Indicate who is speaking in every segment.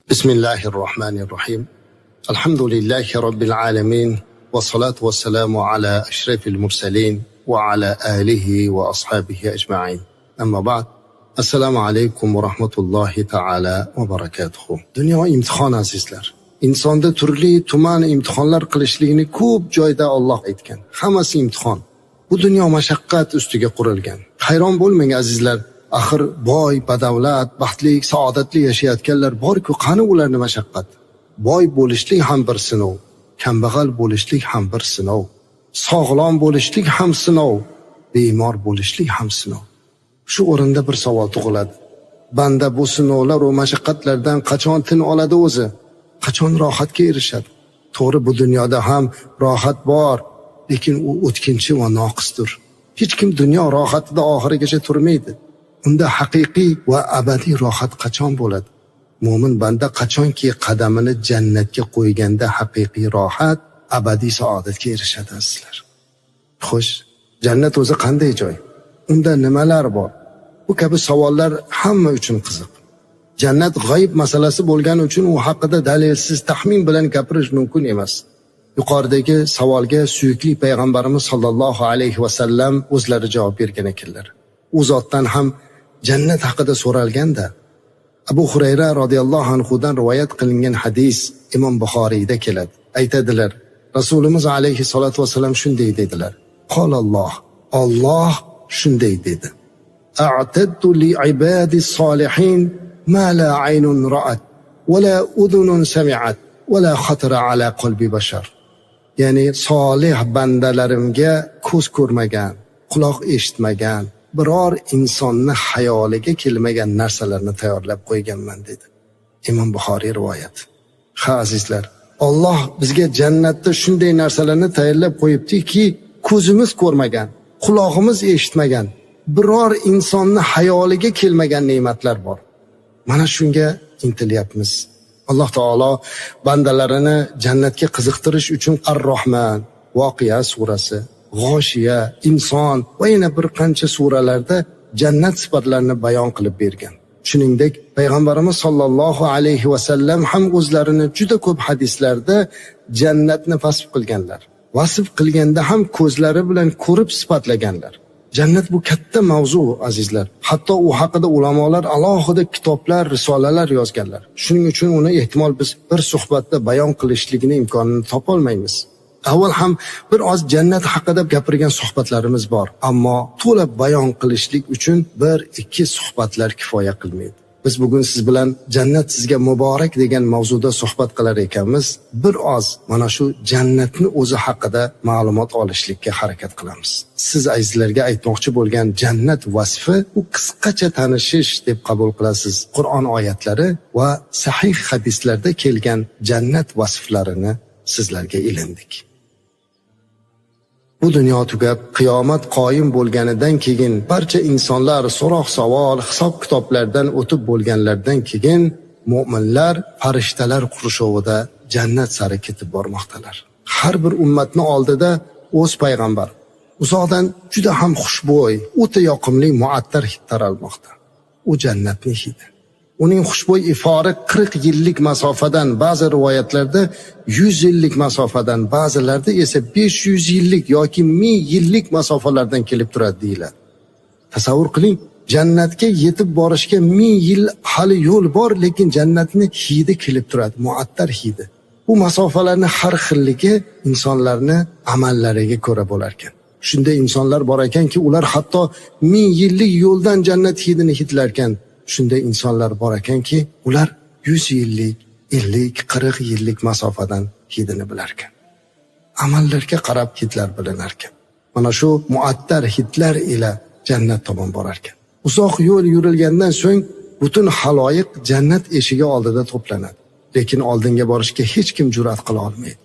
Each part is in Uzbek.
Speaker 1: Bismillahir Rohmanir Rohim. Alhamdulillahi robbil alamin va salatu vassalamu ala ashrafil mursalin va ala alihi va ashabihi ajma'in. Amma ba'd. Assalomu alaykum va rahmatullohi ta'ala va barakatuhu. Dunyo imtihon azizlar. Insonda turli tuman imtihonlar qilishligini ko'p joyda Alloh aytgan. Hammasi imtihon. Bu dunyo mashaqqat ustiga qurilgan. Hayron bo'lmang azizlar. Axir boy, badavlat, baxtli, saodatli yashayotganlar bor-ku, qani ularni mashaqqat? Boy bo'lishlik ham bir sinov, kambag'al bo'lishlik ham bir sinov, sog'lom bo'lishlik ham sinov, bemor bo'lishlik ham sinov. Shu o'rinda bir savol tug'iladi. Banda bu sinovlar va mashaqqatlardan qachon tin oladi o'zi? Qachon rohatga erishadi? To'g'ri, bu dunyoda ham rohat bor, lekin u o'tkinchi va noqisdir. Hech kim dunyo rohatida oxirigacha turmaydi. Unda haqiqiy va abadiy rohat qachon bo'ladi? Mo'min banda qachonki qadamini jannatga qo'yganda haqiqiy rohat, abadiy saodatga erishadi azizlar. Xo'sh, jannat o'zi qanday joy? Unda nimalar bor? Bu kabi savollar hamma uchun qiziq. Jannat g'ayb masalasi bo'lgani uchun u haqida dalilsiz taxmin bilan gapirish mumkin emas. Yuqoridagi savolga suyukli payg'ambarimiz sollallohu alayhi va sallam o'zlari javob bergan ekanlar. U zotdan ham jannat haqida so'ralganda Abu Hurayra radhiyallohu anhudan rivoyat qilingan hadis Imom Buxoriyda keladi. Aytadilar, Rasulimiz alayhi salatu vasallam shunday dedilar. Qolalloh, Alloh shunday dedi. A'tadtu li ibadi solihin ma la aynun ra'at va la udhunun sami'at va la khatara ala qalbi bashar. Ya'ni solih bandalarimga ko'z ko'rmagan, quloq eshitmagan, biror insonni xayoliga kelmagan narsalarni tayyorlab qo'yganman dedi. Imom Buxoriy rivoyat. Ha azizlar, Alloh bizga jannatda shunday narsalarni tayyorlab qo'yibdiki, ko'zimiz ko'rmagan, qulog'imiz eshitmagan, biror insonni xayoliga kelmagan ne'matlar bor. Mana shunga intilyapmiz. Alloh taolo bandalarini jannatga qiziqtirish uchun Ar-Rohman, Voqea surasi, G'oshiya, Inson va yana bir qancha suralarda jannat sifatlarini bayon qilib bergan. Shuningdek, payg'ambarimiz sollallohu alayhi va sallam ham o'zlarini juda ko'p hadislarda jannatni vasf qilganlar. Vasf qilganda ham ko'zlari bilan ko'rib sifatlaganlar. Jannat bu katta mavzu azizlar. Hatto u haqida ulamolar alohida kitoblar, risolalar yozganlar. Shuning uchun uni ehtimol biz bir suhbatda bayon qilishligini imkonini topa olmaymiz. Avval ham bir oz jannat haqida gapirgan suhbatlarimiz bor, ammo to'la bayon qilishlik uchun 1-2 suhbatlar kifoya qilmaydi. Biz bugun siz bilan jannat sizga muborak degan mavzuda suhbat qilar ekanmiz, bir oz mana shu jannatni o'zi haqida ma'lumot olishlikka harakat qilamiz. Siz azizlarga aytmoqchi bo'lgan jannat vasfi u qisqacha tanishish deb qabul qilasiz. Qur'on oyatlari va sahih hadislarda kelgan jannat vasflarini sizlarga ilindik. Bu dunyo tugab, qiyomat qoyim bo'lganidan keyin barcha insonlar so'roq-savol, hisob-kitoblardan o'tib bo'lganlardan keyin mo'minlar farishtalar qurshovida jannat sari ketib bormoqdalar. Har bir ummatni oldida o'z payg'ambar uzoqdan juda ham xushbo'y, o'ta yoqimli muattar hid taralmoqda. U jannatning hidi. Uning xushbo'y ifori 40 yillik masofadan, ba'zi rivoyatlarda 100 yillik masofadan, ba'zilarda esa 500 yillik yoki 1000 yillik masofalardan kelib turadi deyiladi. Tasavvur qiling, jannatga yetib borishga 1000 yil hali yo'l bor, lekin jannatni hidi kelib turadi, muattar hidi. Bu masofalarning har xilligi insonlarning amallariga ko'ra bo'lar ekan. Shunday insonlar bor ekanki, ular hatto 1000 yillik yo'ldan jannat hidini hidlar ekan. Shunday insonlar bor ekanki, ular 100 yillik, 50, 40 yillik masofadan hidini bilarkan. Amallarga qarab hidlar bilinarkan. Mana shu muattar hidlar ila jannat tomon borarkan. Uzoq yo'l yurilgandan so'ng butun xaloyiq jannat eshigi oldida to'planadi. Lekin oldinga borishga hech kim jur'at qila olmaydi.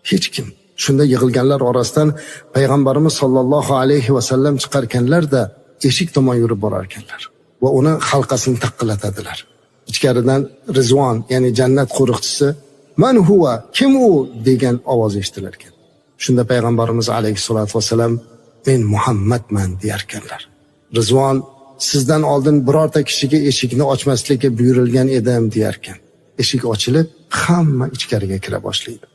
Speaker 1: Hech kim. Shunda yig'ilganlar orasidan payg'ambarimiz sollallohu alayhi va sallam chiqarkanlar-da eshik tomon yurib borarkanlar va uni halqasini taqillatadilar. Ichkaridan Rizvon, ya'ni jannat qo'riqchisi, "Man huwa? Kim u?" degan ovoz eshitilar ekan. Shunda payg'ambarimiz alayhisolatu vasallam, "Men Muhammadman" deyarkanlar. Rizvon, "Sizdan oldin birorta kishiga eshikni ochmaslikka buyurilgan edim" deyarkan. Eshik ochilib, hamma ichkariga kira boshlaydi.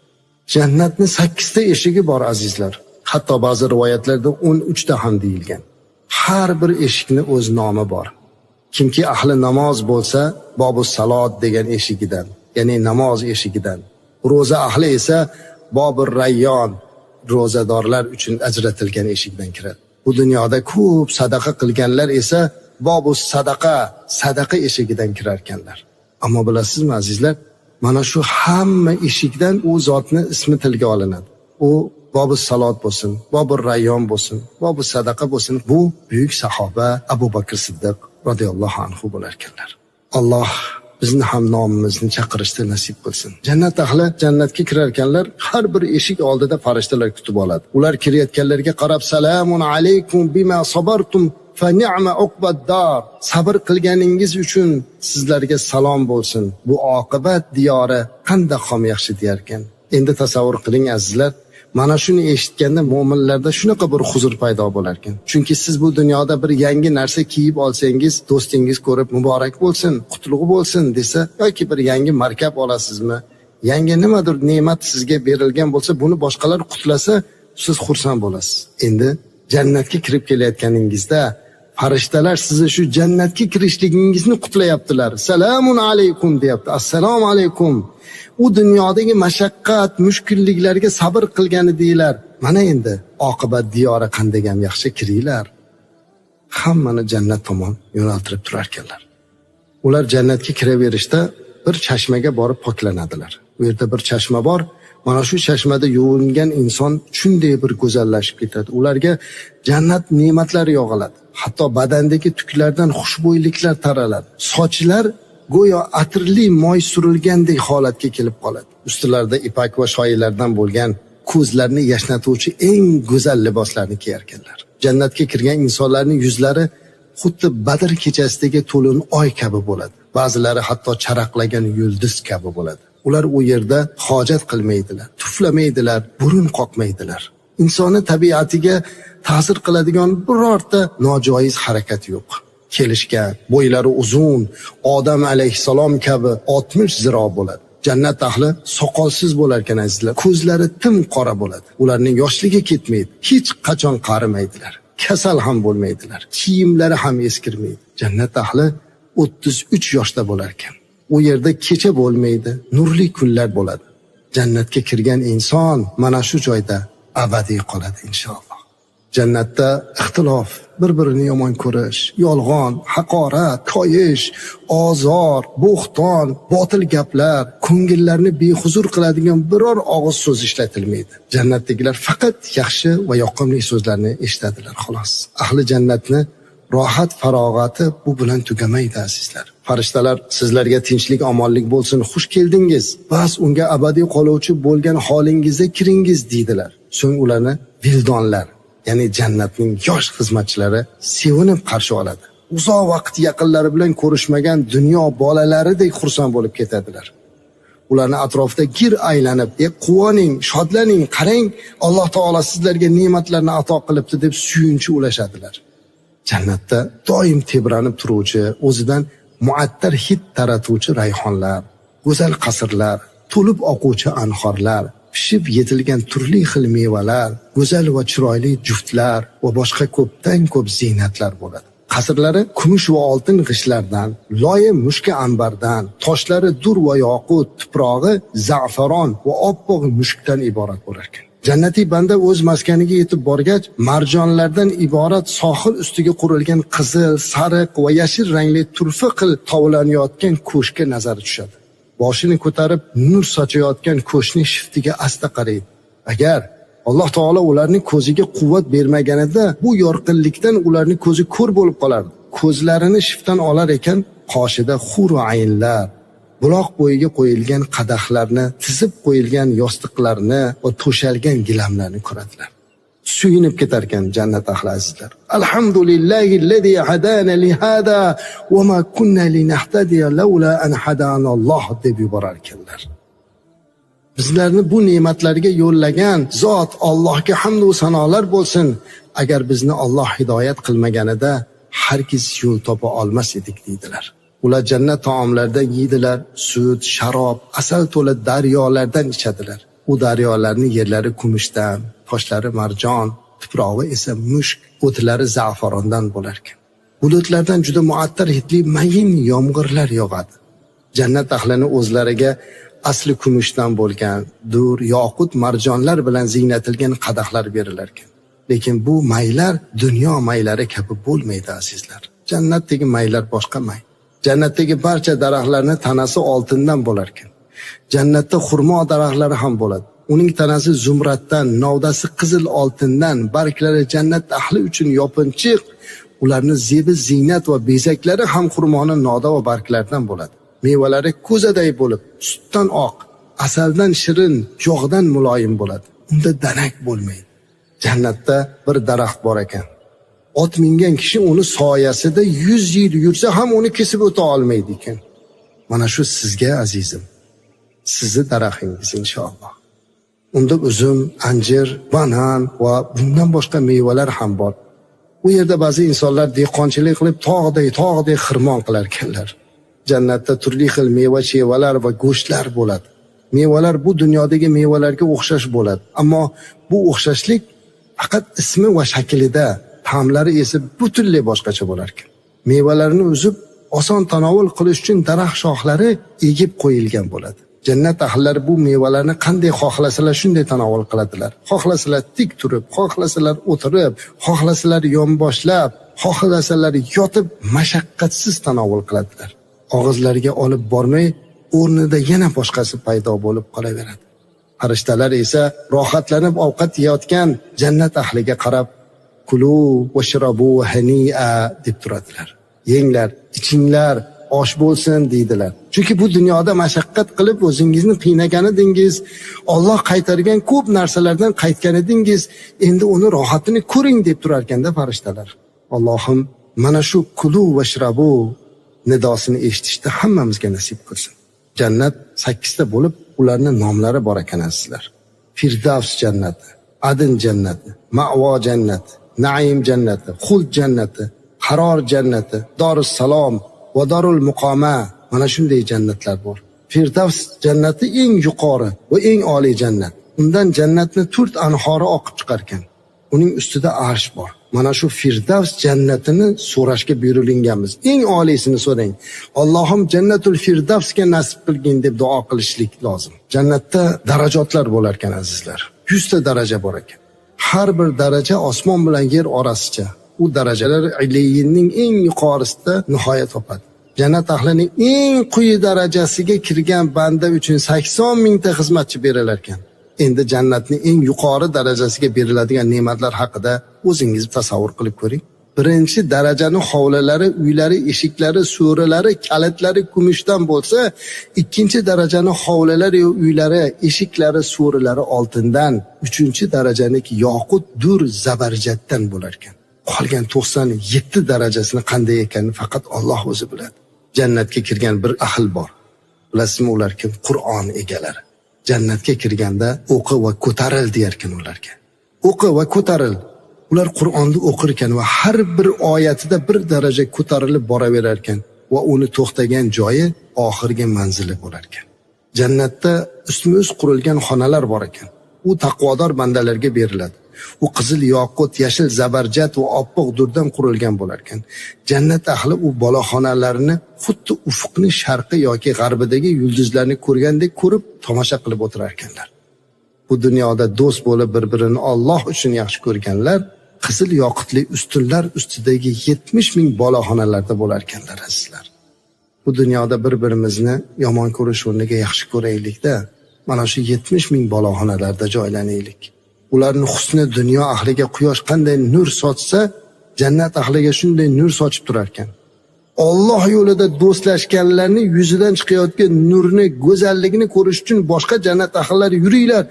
Speaker 1: Jannatning 8 ta eshigi bor azizlar. Hatto ba'zi rivoyatlarda 13 ta ham deyilgan. Har bir eshikni o'z nomi bor. Kimki ahli namoz bo'lsa, Bobus Salot degan eshigidan, ya'ni namoz eshigidan. Ro'za ahli esa Bobur Rayyon, ro'zadorlar uchun ajratilgan eshikdan kiradi. Bu dunyoda ko'p sadaqa qilganlar esa Bobus Sadaqa, sadaqa eshigidan kirar ekanlar. Ammo bilasizmi azizlar, mana shu hamma eshikdan u zotni ismi tilga olinadi. U Bobus Salot bo'lsin, Bobur Rayyon bo'lsin, Bobus Sadaqa bo'lsin, bu buyuk sahoba Abu Bakr Siddiq radhiyallohu anhu bo'lar ekanlar. Alloh bizni ham nomimizni chaqirishda nasib qilsin. Jannat ahli jannatga kirar ekanlar, har bir eshik oldida farishtalar kutib oladi. Ular kirayotganlarga qarab salamun alaykum bima sabartum fa ni'ma uqbad dar. Sabr qilganingiz uchun sizlarga salom bo'lsin. Bu oqibat diyori qanday ham yaxshi deyar ekan. Endi tasavvur qiling azizlar, mana shuni eshitganda mo'minlarda shunaqa bir huzur paydo bo'lar ekan. Chunki siz bu dunyoda bir yangi narsa kiyib olsangiz, do'stingiz ko'rib muborak bo'lsin, qutlug' bo'lsin desa, yoki bir yangi markab olasizmi, yangi nimadir ne'mat sizga berilgan bo'lsa, buni boshqalar qutlasa, siz xursand bo'lasiz. Endi jannatga kirib kelayotganingizda farishtalar sizni shu jannatga kirishligingizni qutlayaptilar. Salamun alaykum deyapti. Assalomu alaykum. U dunyodagi mashaqqat, mushkulliklarga sabr qilgani deylar. Mana endi oqibat diyori qanday ham yaxshi, kiringlar. Hammani jannat tomon yo'naltirib turar ekanlar. Ular jannatga kiraverishda bir chashmaga borib poklanadilar. U yerda bir chashma bor. Mana shu chashmada yuvingan inson shunday bir go'zallashib ketadi. Ularga jannat ne'matlari yog'iladi. Hatto badandagi tuklardan xushbo'yliklar taraladi. Sochlar go'yo atirli moy surilgandek holatga kelib qoladi. Ustilarida ipak va shoyilardan bo'lgan ko'zlarni yashnatuvchi eng go'zal liboslarni kiyar ekanlar. Jannatga kirgan insonlarning yuzlari xuddi Badr kechasidagi to'lin oy kabi bo'ladi. Ba'zilari hatto charaqlagan yulduz kabi bo'ladi. Ular u yerda hojat qilmaydilar, tuflamaydilar, burun qoqmaydilar. Insonni tabiatiga ta'sir qiladigan birorta nojoiz harakat yo'q. Kelishgan, bo'ylari uzun, Odam alayhissalom kabi 60 ziro bo'ladi. Jannat ahli soqolsiz bo'lar ekan azizlar. Ko'zlari tim qora bo'ladi. Ularning yoshligi ketmaydi, hech qachon qarimaydilar. Kasal ham bo'lmaydilar. Kiyimlari ham eskirmaydi. Jannat ahli 33 yoshda bo'lar ekan. U yerda kecha bo'lmaydi, nurli kunlar bo'ladi. Jannatga kirgan inson mana shu joyda abadiy qoladi inshaalloh. Jannatda ixtilof, bir-birini yomon ko'rish, yolg'on, haqorat, koyish, ozor, bo'xton, botil gaplar, ko'ngillarni behuzur qiladigan biror og'iz so'z ishlatilmaydi. Jannatdagilar faqat yaxshi va yoqimli so'zlarni eshitadilar xolos. Ahli jannatni rohat farog'ati bu bilan tugamaydi azizlar. Farishtalar sizlarga tinchlik, omonlik bo'lsin, xush keldingiz. Bas unga abadiy qoluvchi bo'lgan holingizda kiringiz deydilar. So'ng ularni vildonlar, ya'ni jannatning yosh xizmatchilari sevinib qarshi oladi. Uzoq vaqt yaqinlari bilan ko'rishmagan dunyo bolalaridek xursand bo'lib ketadilar. Ularni atrofida gir aylanib, quvoning, shodlaning, qarang, Alloh taolo sizlarga ne'matlarni ato qilibdi deb suyunchi ulashadilar. Jannatda doim tebranib turuvchi, o'zidan muattar hid taratuvchi rayhonlar, go'zal qasrlar, to'lib oquvchi anhorlar, pishib yetilgan turli xil mevalar, go'zal va chiroyli juftlar va boshqa ko'pdan ko'p ziynatlar bo'ladi. Qasrlari kumush va oltin g'ishtlardan, loyi mushka anbardan, toshlari dur va yoqut, tuprog'i za'faron va oppoq mushkdan iborat bo'lar ekan. Jannatiy banda o'z maskaniga yetib borgach, marjonlardan iborat sohil ustiga qurilgan qizil, sariq va yashil rangli turfa qil tovlanayotgan ko'shkka nazari tushadi. Boshini ko'tarib nur sochayotgan ko'shning shiftiga asta qaraydi. Agar Alloh taolo ularning ko'ziga quvvat bermaganida bu yorqinlikdan ularning ko'zi ko'r bo'lib qolardi. Ko'zlarini shiftdan olar ekan, qoshida huru aynlar, buloq bo'yiga qo'yilgan qadahlarni, tizib qo'yilgan yostiqlarni va to'shalgan gilamlarni ko'radilar. Suyunib ketar ekan jannat ahli azizlar. Alhamdulillahillazi hadana li hada va ma kunna linahtadiya laula an hadana Alloh deb yuborar ekanlar. Bizlarni bu ne'matlarga yo'llagan zot Allohga hamd va sanolar bo'lsin. Agar bizni Alloh hidoyat qilmaganida hargiz yo'l topa olmas edik deydilar. Ular jannat taomlaridan yeydilar, sut, sharob, asal to'la daryolardan ichadilar. U daryolarning yerlari kumushdan, toshlari marjon, tuprog'i esa mushk, o'tlari za'farondan bo'lar ekan. Bulutlardan juda muattar hidli mayin yomg'irlar yog'adi. Jannat ahlini o'zlariga asli kumushdan bo'lgan dur, yoqut, marjonlar bilan ziynatilgan qadahlar berilar ekan. Lekin bu maylar dunyo maylari kabi bo'lmaydi azizlar. Jannatdagi maylar boshqa may. Jannatdagi barcha daraxtlarning tanasi oltindan bo'lar ekan. Jannatda xurmo daraxtlari ham bo'ladi. Uning tanasi zumraddan, novdasi qizil oltindan, barglari jannat ahli uchun yopinchiq, ularni zebi ziynat va bezaklari ham xurmoni novda va barglaridan bo'ladi. Mevalari ko'zaday bo'lib, sutdan oq, asaldan shirin, yog'dan muloyim bo'ladi. Unda danak bo'lmaydi. Jannatda bir daraxt bor ekan. Ot mingan kishi uni soyasida 100 yil yursa ham uni kesib o'ta olmaydi ekan. Mana shu sizga azizim, sizni daraxtingiz inshaalloh. Unda uzum, anjir, banan va bundan boshqa mevalar ham bor. U yerda ba'zi insonlar dehqonchilik qilib tog'day xirmon qilar ekanlar. Jannatda turli xil meva-chevalar va go'shtlar bo'ladi. Mevalar bu dunyodagi mevalarga o'xshash bo'ladi. Ammo bu o'xshashlik faqat ismi va shaklida, ta'mlari esa butunlay boshqacha bo'lar ekan. Mevalarni uzib oson tanovul qilish uchun daraxt shoxlari egib qo'yilgan bo'ladi. Jannat ahllari bu mevalarni qanday xohlasalar shunday tanovul qiladilar. Xohlasalar tik turib, xohlasalar o'tirib, xohlasalar yonboshlab, xohlasalar yotib mashaqqatsiz tanovul qiladilar. Og'izlariga olib bormay, o'rnida yana boshqasi paydo bo'lib qolaveradi. Farishtalar esa rohatlanib ovqat yeyotgan jannat ahliga qarab, kulu vashrabu hani'a deb turadilar. Yenglar, ichinglar, osh bo'lsin deydilar. Chunki bu dunyoda mashaqqat qilib o'zingizni qiynagan edingiz, Alloh qaytargan ko'p narsalardan qaytgan edingiz, endi uni rohatini ko'ring deb turar ekanda farishtalar. Allohim mana shu kulu vashrabu nidosini eshitishda hammamizga nasib qilsin. Jannat 8 ta bo'lib, ularning nomlari bor ekan azizlar. Firdavs jannati, Adn jannati, Ma'vo jannati, Naim jannati, Xuld jannati, Qaror jannati, Dorus Salom va Dorul Muqoma. Mana shunday jannatlar bor. Firdavs jannati eng yuqori va eng oliy jannat. Undan jannatni 4 anhori oqib chiqar ekan. Uning ustida arsh bor. Mana shu Firdavs jannatini so'rashga buyurilganmiz. Eng oliysini so'rang. Allohim jannatul Firdavsga nasib qilgin deb duo qilishlik lozim. Jannatda darajotlar bo'lar ekan azizlar. 100 ta daraja bor ekan. Har bir daraja osmon bilan yer orasicha. U darajalar illiyinning eng yuqorisida nihoya topadi. Jannat ahlining eng quyi darajasiga kirgan banda uchun 80 mingta xizmatchi berilar ekan. Endi jannatning eng yuqori darajasiga beriladigan ne'matlar haqida o'zingiz tasavvur qilib ko'ring. Birinchi darajani hovlilari, uylari, eshiklari, so'rilari, kalitlari kumushdan bo'lsa, ikkinchi darajani hovlilari, uylari, eshiklari, so'rilari oltindan, uchinchi darajaniki yoqut, dur, zabarjatdan bo'lar ekan. Qolgan 97 darajasini qanday ekanini faqat Alloh o'zi biladi. Jannatga kirgan bir ahl bor. Bilasizmi ular kim? Qur'on egalari. Jannatga kirganda o'qi va ko'taril deyarkan ularga. O'qi va ko'taril. Ular Qur'onni o'qir ekan va har bir oyatida bir daraja ko'tarilib boraverar ekan va uni to'xtagan joyi oxirgi manzili bo'lar ekan. Jannatda ustma-ust qurilgan xonalar bor ekan. U taqvodor bandalarga beriladi. U qizil yoqut, yashil zabarjat va oppoq durdan qurilgan bo'lar ekan. Jannat ahli u boloxonalarni xuddi ufqning sharqi yoki g'arbidagi yulduzlarni ko'rgandek ko'rib tomosha qilib o'tirar ekanlar. Bu dunyoda do'st bo'lib bir-birini Alloh uchun yaxshi ko'rganlar qizil yoqutli ustunlar ustidagi 70 ming boloxonalarda bo'lar ekanlar azizlar. Bu dunyoda bir-birimizni yomon ko'rish o'rniga yaxshi ko'raylikda, mana shu 70 ming boloxonalarda joylanaylik. Ularning husni dunyo ahliga quyosh qanday nur sochsa, jannat ahliga shunday nur sochib turar ekan. Alloh yo'lida do'stlashganlarning yuzidan chiqayotgan nurni, go'zalligini ko'rish uchun boshqa jannat ahllari yuringlar,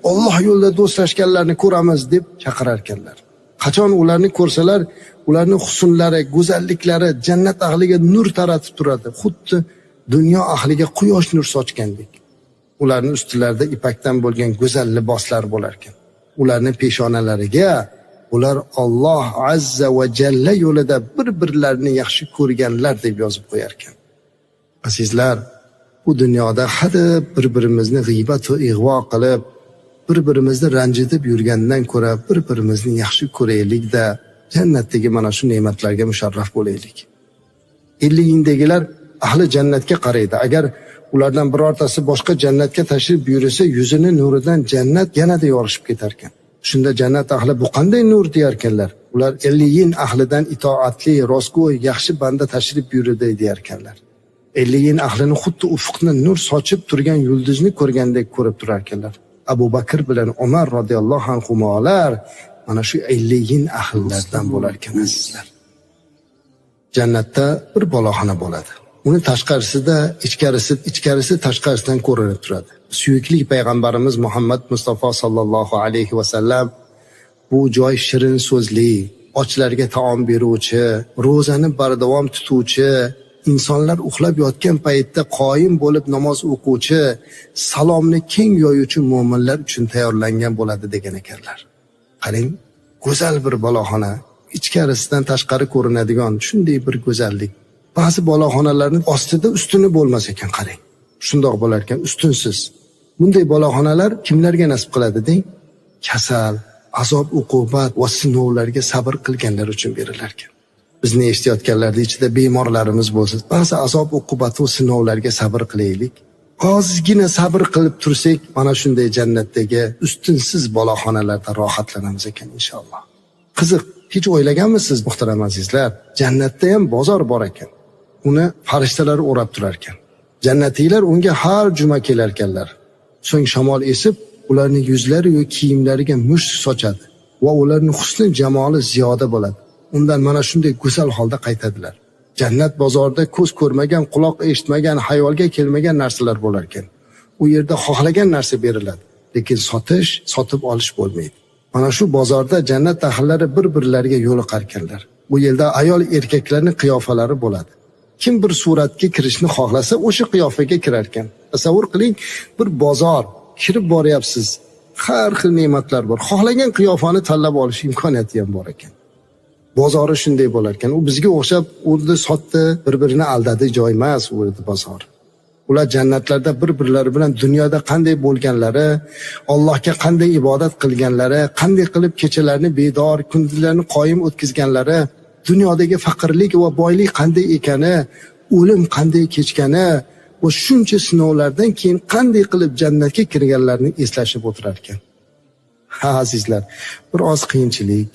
Speaker 1: Alloh yo'lida do'stlashganlarni ko'ramiz deb chaqirar ekanlar. Qachon ularni ko'rsalar, ularning husnlari, go'zalliklari jannat ahliga nur taratib turadi. Xuddi dunyo ahliga quyosh nur sochgandek. Ularning ustilarida ipakdan bo'lgan go'zal liboslar bo'lar ekan. Ularning peshonalariga ular Alloh azza va jalla yo'lida bir-birlarini yaxshi ko'rganlar deb yozib qo'yar ekan. Azizlar, bu dunyoda hadeb bir-birimizni g'iybat va ig'vo qilib, bir-birimizni ranjitib yurgandan ko'ra bir-birimizni yaxshi ko'raylik-da, jannatdagi mana shu ne'matlarga musharraf bo'laylik. Illiyindagilar ahli jannatga qaraydi. Agar ulardan birortasi boshqa jannatga tashrif buyursa, yuzini nuridan jannat yanada yorishib ketar ekan. Shunda jannat ahli bu qanday nur deyarkanlar. Ular Illiyin ahlidan itoatli, rostgo'y, yaxshi banda tashrif buyurdi deyarkanlar. Illiyin ahlini xuddi ufqni nur sochib turgan yulduzni ko'rgandek ko'rib turarkanlar. Abu Bakr bilan Umar radhiyallohu anhumolar mana shu Illiyin ahllaridan bo'lar ekan azizlar. Jannatda bir boloxona bo'ladi. Uni tashqarisida ichkarisi tashqarisidan ko'rinib turadi. Suyukli payg'ambarimiz Muhammad Mustafa sallallohu alayhi va sallam bu joy shirin so'zli, ochlarga taom beruvchi, ro'zani bardavom tutuvchi, insonlar uxlab yotgan paytda qoyim bo'lib namoz o'quvchi, salomni keng yoyuvchi mo'minlar uchun tayyorlangan bo'ladi degan ekanlar. Qarang, go'zal bir boloxona, ichkarisidan tashqari ko'rinadigan shunday bir go'zallik. Ba'zi boloxonalarning ostida ustuni bo'lmas ekan, qarang. Shundoq bo'lar ekan, ustunsiz. Bunday boloxonalar kimlarga nasib qiladi deng? Kasal, azob uqubat va sinovlarga sabr qilganlar uchun berilar ekan. Bizni eshitayotganlarning ichida bemorlarimiz bo'lsa, ba'zi azob uqubat va sinovlarga sabr qilaylik. Ozgina sabr qilib tursak, mana shunday jannatdagi ustunsiz boloxonalarda rohatlanamiz ekan inshaalloh. Qiziq, hech o'ylaganmisiz muhtaram azizlar? Jannatda ham bozor bor ekan. Uni farishtalar o'rab turar ekan. Jannatiylar unga har juma kelar ekanlar. So'ng shamol esib, ularning yuzlari va kiyimlariga musht sochadi va ularning husni jamoli ziyoda bo'ladi. Undan mana shunday go'zal holda qaytadilar. Jannat bozorida ko'z ko'rmagan, quloq eshitmagan, xayolga kelmagan narsalar bo'lar ekan. U yerda xohlagan narsa beriladi, lekin sotish, sotib olish bo'lmaydi. Mana shu bozorda jannat ahllari bir-birlariga yo'liqar ekanlar. Bu yerda ayol erkaklarning qiyofalari bo'ladi. Kim bir suratga kirishni xohlasa, o'sha qiyofaga kirar ekan. Tasavvur qiling, bir bozor, kirib boryapsiz, har xil ne'matlar bor. Xohlagan qiyofani tanlab olish imkoniyati ham bor ekan. Bozori shunday bo'lar ekan. U bizga o'xshab urdi, sotdi, bir-birini aldadi joy emas u yerda bozor. Ular jannatlarda bir-birlari bilan dunyoda qanday bo'lganlari, Allohga qanday ibodat qilganlari, qanday qilib kechalarni bedor, kunduzlarni qoyim o'tkazganlari, dunyodagi faqirlik va boylik qanday ekani, o'lim qanday kechgani va shuncha sinovlardan keyin qanday qilib jannatga kirganlarini eslashib o'tirar ekan. Ha azizlar, bir oz qiyinchilik,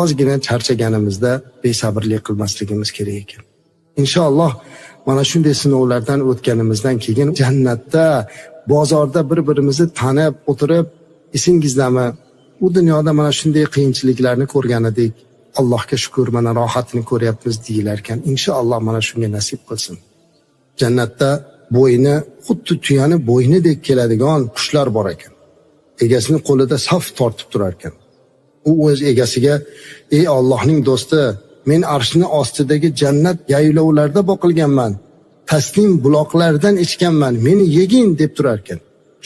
Speaker 1: ozgina charchaganimizda besabrlik qilmasligimiz kerak ekan. Inshaalloh mana shunday sinovlardan o'tganimizdan keyin jannatda, bozorda bir-birimizni tanib o'tirib, esingizdami, u dunyoda mana shunday qiyinchiliklarni ko'rgan edik, Allohga shukr, mana rohatini ko'ryapmiz deyilar ekan. Inshaalloh mana shunga nasib qilsin. Jannatda bo'yni xuddi tuyani bo'ynidek keladigan qushlar bor ekan. Egasini qo'lida saf tortib turar ekan. U o'z egasiga: "Ey Allohning do'sti, men arshning ostidagi jannat yaylovlarda boqilganman, taslim buloqlardan ichganman, meni yegin" deb turar ekan.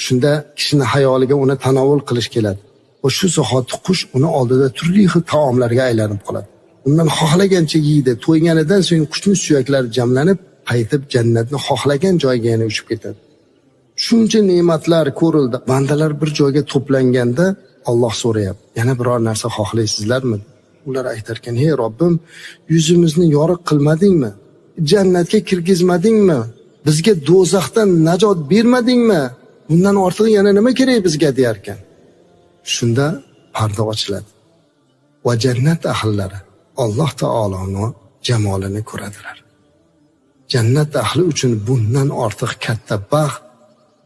Speaker 1: Shunda kishining xayoliga uni tanovul qilish keladi. Va shu zahoti qush uni oldida turli xil taomlarga aylanib qoladi. Undan xohlagancha yeydi. To'yganidan so'ng qushning suyaklari jamlanib, qaytib jannatni xohlagan joyga yana uchib ketadi. Shuncha ne'matlar ko'rildi. Bandalar bir joyga to'planganda Alloh so'rayapti: "Yana biror narsa xohlaysizlarmi?" Ular aytarkan: "Hey Robbim, yuzimizni yorug' qilmadingmi? Jannatga kirgizmadingmi? Bizga do'zaxdan najot bermadingmi? Bundan ortiq yana nima kerak bizga?" deyarkan. Shunda parda ochiladi va jannat ahllari Alloh taoloning jamolini ko'radilar. Jannat ahli uchun bundan ortiq katta baxt,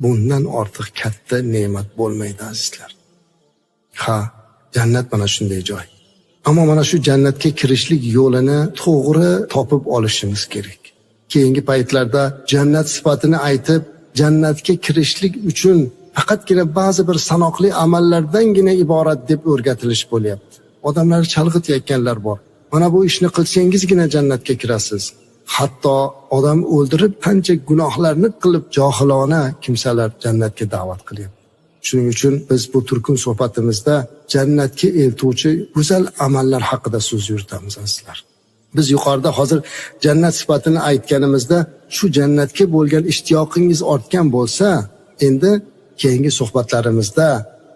Speaker 1: bundan ortiq katta ne'mat bo'lmaydi azizlar. Ha, jannat mana shunday joy. Ammo mana shu jannatga kirishlik yo'lini to'g'ri topib olishimiz kerak. Keyingi paytlarda jannat sifatini aytib, jannatga kirishlik uchun faqatgina ba'zi bir sanoqli amallardangina iborat deb o'rgatilish bo'lyapti. Odamlar chalg'itayotganlar bor. Mana bu ishni qilsangizgina jannatga kirasiz. Hatto odam o'ldirib qancha gunohlarni qilib johilona kimsalar jannatga da'vat qilyapti. Shuning uchun biz bu turkum suhbatimizda jannatga eltuvchi go'zal amallar haqida so'z yuritamiz azizlar. Biz yuqorida hozir jannat sifatini aytganimizda shu jannatga bo'lgan ishtiyoqingiz ortgan bo'lsa, endi keyingi suhbatlarimizda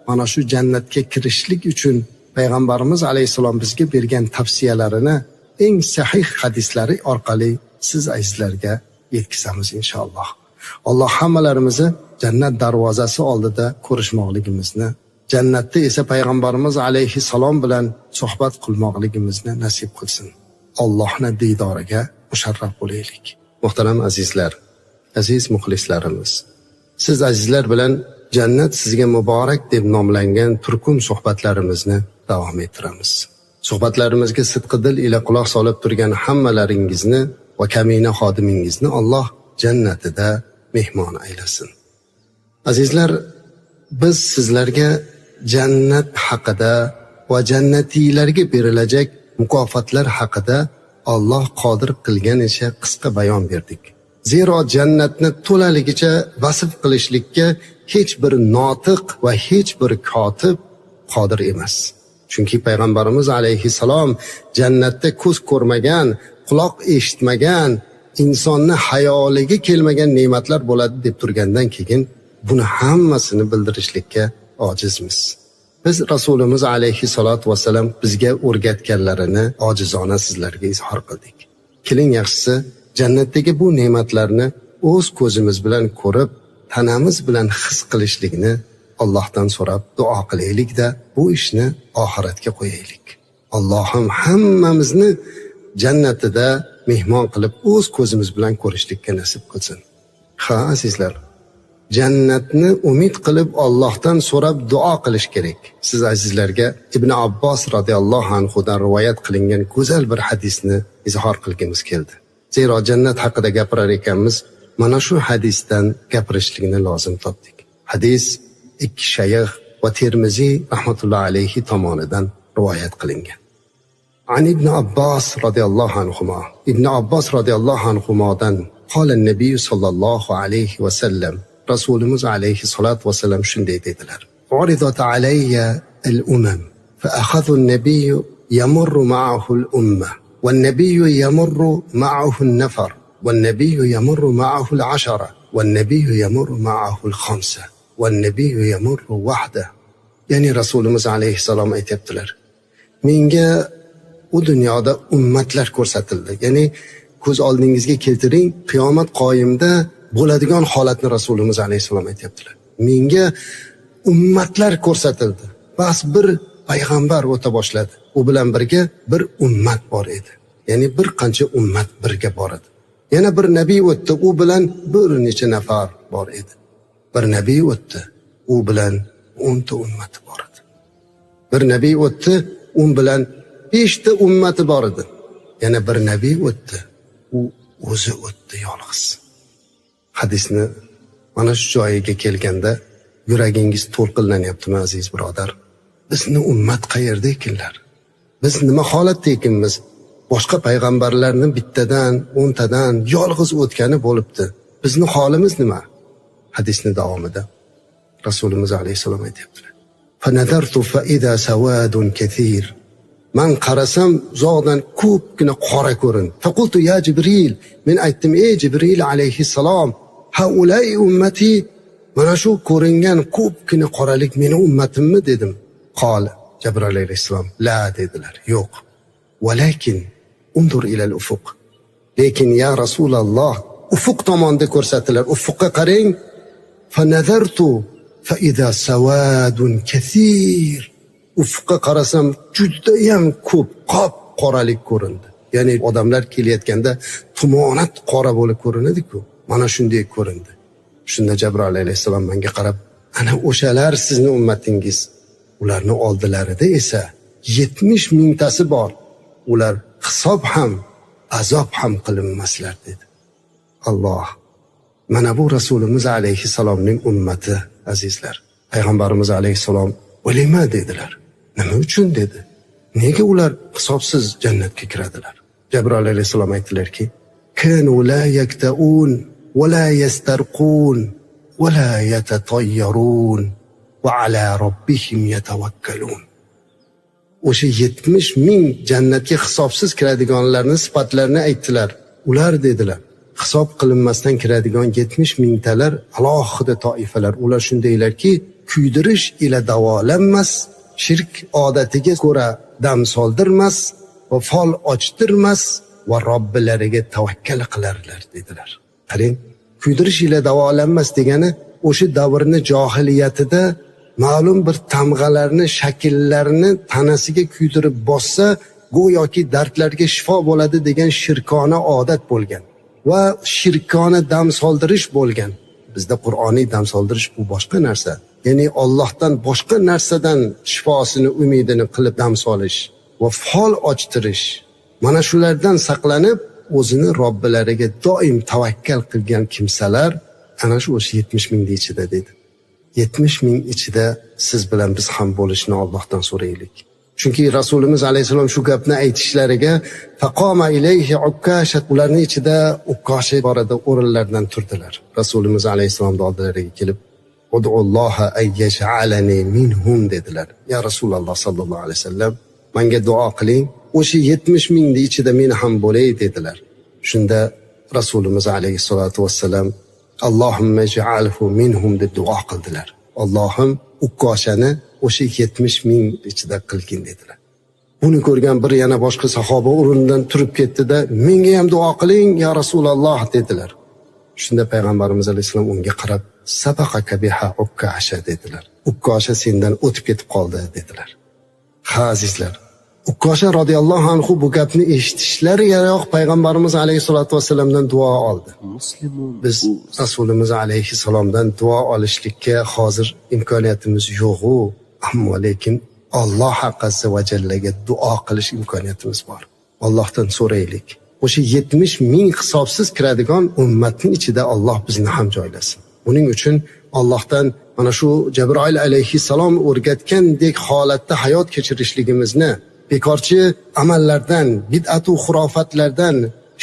Speaker 1: mana shu jannatga kirishlik uchun payg'ambarimiz alayhissalom bizga bergan tavsiyalarini eng sahih hadislari orqali siz azizlarga yetkazamiz inshaalloh. Alloh hammalarimizni jannat darvozasi oldida ko'rishmoqligimizni, jannatda esa payg'ambarimiz alayhissalom bilan suhbat qilmoqligimizni nasib qilsin. Allohning diydoriga musharraf bo'laylik. Muhtaram azizlar, aziz muxlislarimiz, siz azizlar bilan jannat sizga muborak deb nomlangan turkum suhbatlarimizni davom ettiramiz. Suhbatlarimizga sidqi dil ila quloq solib turgan hammalaringizni va kamina xodimingizni Alloh jannatida mehmon aylasin. Azizlar, biz sizlarga jannat haqida va jannatiylarga berilajak mukofotlar haqida Alloh qodir qilganicha qisqa bayon berdik. Zero jannatni to'laligicha vasf qilishlikka hech bir notiq va hech bir kotib qodir emas. Chunki payg'ambarimiz alayhissalom jannatda ko'z ko'rmagan, quloq eshitmagan, insonni hayoliga kelmagan ne'matlar bo'ladi deb turgandan keyin buni hammasini bildirishlikka ojizmiz. Biz Rasulimiz alayhissalatu vassalam bizga o'rgatganlarini ojizona sizlarga izhor qildik. Keling yaxshisi jannatdagi bu ne'matlarni o'z ko'zimiz bilan ko'rib, tanamiz bilan his qilishlikni Allohdan so'rab duo qilaylik-da, bu ishni oxiratga qo'yaylik. Allohim hammamizni jannatida mehmon qilib, o'z ko'zimiz bilan ko'rishlikka nasib qilsin. Ha, azizlar, jannatni umid qilib Allohdan so'rab duo qilish kerak. Siz azizlarga Ibn Abbos radhiyallohu anhu dan rivoyat qilingan go'zal bir hadisni izhor qilgimiz keldi. Zero jannat haqida gapirar ekanmiz, mana shu hadisdan gapirishlikni lozim topdik. Hadis ikki shayx va Termiziy rahmatullohi alayhi tomonidan rivoyat qilingan. An Ibn Abbos radhiyallohu anhuma, Ibn Abbos radhiyallohu anhumadan qala Nabiy sallallohu alayhi va sallam, Rasulimiz alayhi salatu vasallam shunday dedilar: Uridat alayya al-umam fa akhadhu an-nabiy yamurru ma'ahu al-umma wan-nabiy yamurru ma'ahu an-nafar wan-nabiy yamurru ma'ahu al-ashara wan-nabiy yamurru ma'ahu al-khamsa wan-nabiy yamurru wahda. Ya'ni Rasulimiz alayhissalom aytibdilar: menga u dunyoda ummatlar ko'rsatildi. Ya'ni ko'z oldingizga keltiring, qiyomat qoyimda bo'ladigan holatni Rasulimiz alayhissalom aytibdilar. Menga ummatlar ko'rsatildi. Bas bir payg'ambar o'ta boshladi. U bilan birga bir ummat bor edi. Ya'ni bir qancha ummat birga bor edi. Yana bir nabiy o'tdi, u bilan bir necha nafar bor edi. Bir nabiy o'tdi, u bilan 10 ta ummati bor edi. Bir nabiy o'tdi, u bilan 5 ta ummati bor edi. Yana bir nabiy o'tdi, u o'zi o'tdi yolg'iz. Hadisni mana shu joyiga kelganda yuragingiz to'lqinlanyaptimi aziz birodar? Bizni ummat qayerda ekanlar? Biz nima holatda ekanmiz? Boshqa payg'ambarlarni bittadan, 10 tadan yolg'iz o'tgani bo'libdi. Bizni holimiz nima? Hadisni davomida Rasulimiz alayhissalom aytibdilar: "Fa nadartu fa iza sawadun kathir." Man qarasam uzoqdan ko'pgina qora ko'rindi. Faqultu ya Jibril, men aytdim: ey Jibril alayhissalom, haulai ummati, mana shu ko'ringan ko'pgina qoralik meni ummatimmi dedim. Qol Jibril alayhissalom la dedilar, yo'q. Walakin undur ila al-ufuq. Lekin ya Rasululloh, ufuq tomonda ko'rsatilar. Ufuqqa qarang. Fa nazartu fa iza sawadun kathir. Ufqqa qarasam judayam ko'p qop qoralik ko'rindi. Ya'ni odamlar kelayotganda tumonat qora bo'lib ko'rinadi-ku. Mana shunday ko'rindi. Shunda Jabroil alayhissalom menga qarab, ana o'shalar sizni ummatingiz. Ularni oldilarida esa 70 mingtasi bor. Ular hisob ham, azob ham qilinmaslar dedi. Alloh, mana bu Rasulimiz alayhissalomning ummati azizlar. Payg'ambarimiz alayhissalom o'lima dedilar. Nima uchun dedi? Nega ular hisobsiz jannatga kiradilar? Jabroil alayhissalom aytdilarki, kanu la yaktaun va la yastarqun va la yatatayyarun va ala robbihim yatawakkalun. O'sha 70 ming jannatga hisobsiz kiradiganlarni sifatlarini aytdilar. Ular dedilar, hisob qilinmasdan kiradigan 70 mingtalar alohida toifalar. Ular shundaylarki, kuydirish ila davolanmas, shirk odatiga ko'ra dam soldirmas va fol ochtirmas va Robbilariga tavakkal qilarlar dedilar. Qarang, kuydirish ila davolanmas degani o'sha davrni johiliyatida ma'lum bir tamg'alarni, shakllarni tanasiga kuydirib bossa, go'yoki dardlarga shifo bo'ladi degan shirkona odat bo'lgan va shirkona dam soldirish bo'lgan. Bizda Qur'oniy dam soldirish bu boshqa narsa. Ya'ni Allohdan boshqa narsadan shifosini, umidini qilib dam solish va fol ochtirish. Mana shulardan saqlanib, o'zini Robbilariga doim tavakkal qilgan kimsalar ana shu o'sha 70 mingning ichida dedi. 70 ming ichida siz bilan biz ham bo'lishni Allohdan so'raylik. Chunki Rasulimiz alayhisalom shu gapni aytishlariga faqoma ilayhi Ukkasha, ularning ichida Ukkasha bor edi, o'rinlaridan turdilar. Rasulimiz alayhisalomning oldilariga kelib, "Ud'ulloha ay yaj'alani minhum" dedilar. Ya Rasululloh sallallohu alayhi vasallam, menga duo qiling, o'sha 70 mingning ichida men ham bo'lay dedilar. Shunda Rasulimiz alayhisolatu vassalam Allohumma ij'alhu minhum deb duo qildilar. Allohim Ukkoshani o'sha 70 ming ichida qilgin dedilar. Buni ko'rgan bir yana boshqa sahoba o'rnidan turib ketdi-da, menga ham duo qiling ya Rasululloh dedilar. Shunda payg'ambarimiz alayhisalom unga qarab, sabaqaka biha Ukkasha dedilar. Ukkosha sendan o'tib ketib qoldi dedilar. Ha azizlar, Ukkosha radhiyallohu anhu bu gapni eshitishlariyoq payg'ambarimiz alayhisolatu vassalamdan duo oldi. Biz Rasulimiz alayhissalomdan duo olishlikka hozir imkoniyatimiz yo'q-u, ammo lekin Alloh azza va jallaga duo qilish imkoniyatimiz bor. Allohdan so'raylik. O'sha 70 ming hisobsiz kiradigan ummatning ichida Alloh bizni ham joylasin. Buning uchun Allohdan mana shu Jabroil alayhissalom o'rgatgandek holatda hayot kechirishligimizni, bekorchi amallardan, bid'atu xurofatlardan,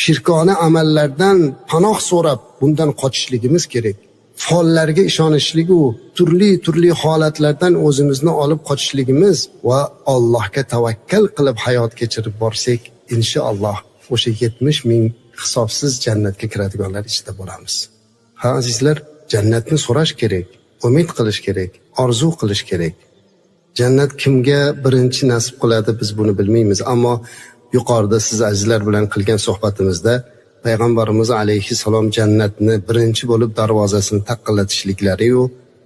Speaker 1: shirkona amallardan panoh so'rab bundan qochishligimiz kerak. Follarga ishonishligu turli-turli holatlardan o'zimizni olib qochishligimiz va Allohga tavakkal qilib hayot kechirib borsak, inshaalloh o'sha 70 ming hisobsiz jannatga kiradiganlar ichida bo'lamiz. Ha azizlar, jannatni so'rash kerak, umid qilish kerak, orzu qilish kerak. Jannat kimga birinchi nasib qiladi biz buni bilmaymiz, ammo yuqorida siz azizlar bilan qilgan suhbatimizda payg'ambarimiz alayhissalom jannatni birinchi bo'lib darvozasini taqillatishliklari-yu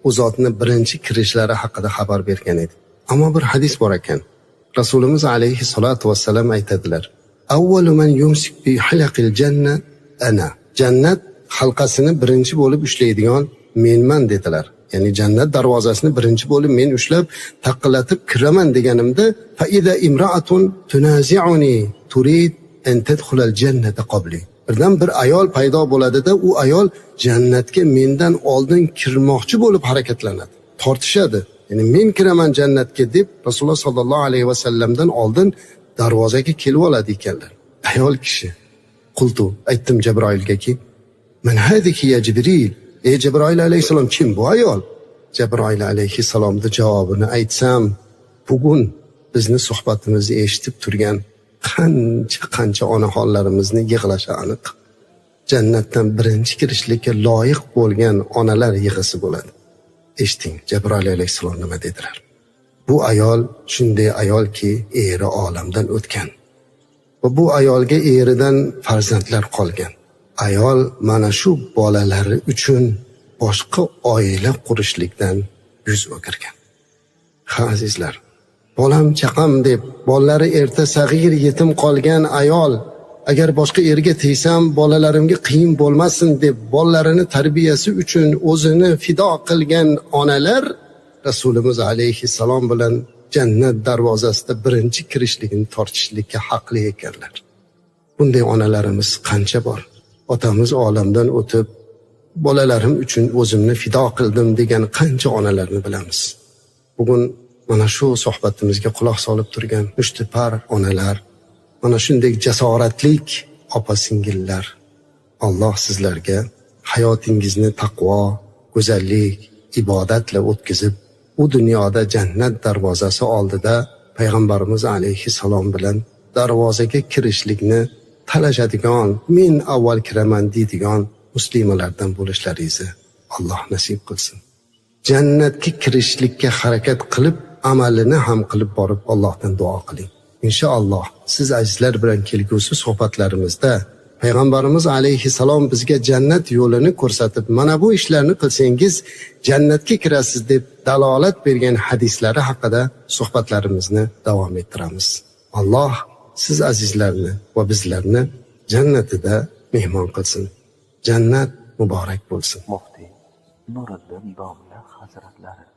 Speaker 1: u zotni birinchi kirishlari haqida xabar bergan edi. Ammo bir hadis bor ekan. Rasulimiz alayhissalatu vassalam aytadilar: "Avvalu man yumsik bi halaqil janna ana." Jannat halqasini birinchi bo'lib ushlaydigan menman dedilar. Ya'ni jannat darvozasini birinchi bo'lib men ushlab taqillatib kiraman deganimda, fa iza imra'atun tunazi'uni turid an tadkhulal jannata qabli. Birdan bir ayol paydo bo'ladida, u ayol jannatga mendan oldin kirmoqchi bo'lib harakatlanadi, tortishadi. Ya'ni men kiraman jannatga deb Rasululloh sallallohu alayhi vasallamdan oldin darvozaga kelib oladi ekanlar. Ayol kishi. Qultu, aytdim Jabroilgaki, "Man hadiki ya Jibril?" Ey Jabroil alayhissalom, kim bu ayol? Jabroil alayhissalomning javobini aytsam, bugun bizni suhbatimizni eshitib turgan qancha onaxonlarimizni yig'lashi aniq. Jannatdan birinchi kirishlikka loyiq bo'lgan onalar yig'isi bo'ladi. Eshiting, Jabroil alayhissalom nima dedilar? Bu ayol shunday ayolki, eri olamdan o'tgan va bu ayolga eridan farzandlar qolgan. Ayol mana shu bolalari uchun boshqa oila qurishlikdan yuz o'girgan. Ha azizlar, bolam chaqam deb bolalari erta sag'ir yetim qolgan ayol, agar boshqa erga tegsam bolalarimga qiyin bo'lmasin deb bolalarini tarbiyasi uchun o'zini fido qilgan onalar Rasulimiz alayhissalom bilan jannat darvozasida birinchi kirishligini tortishlikka haqli ekanlar. Bunday onalarimiz qancha bor? Otamiz olamdan o'tib, bolalarim uchun o'zimni fido qildim degan qancha onalarni bilamiz. Bugun mana shu suhbatimizga quloq solib turgan mushtipar onalar, mana shunday jasoratlik opa-singillar, Alloh sizlarga hayotingizni taqvo, go'zallik, ibodatla o'tkazib, u dunyoda jannat darvozasi oldida Payg'ambarimiz alayhissalom bilan darvozaga kirishlikni talashadigan, men avval kiraman deydigan muslimalardan bo'lishlaringizni Alloh nasib qilsin. Jannatga kirishlikka harakat qilib, amalini ham qilib borib Allohdan duo qiling. Inshaalloh siz azizlar bilan kelgusi suhbatlarimizda Payg'ambarimiz alayhissalom bizga jannat yo'lini ko'rsatib, mana bu ishlarni qilsangiz jannatga kirasiz deb dalolat bergan hadislari haqida suhbatlarimizni davom ettiramiz. Alloh siz azizlarni va bizlarni jannatida mehmon qilsin. Jannat muborak bo'lsin.
Speaker 2: Muftiy Nuriddin domla hazratlari.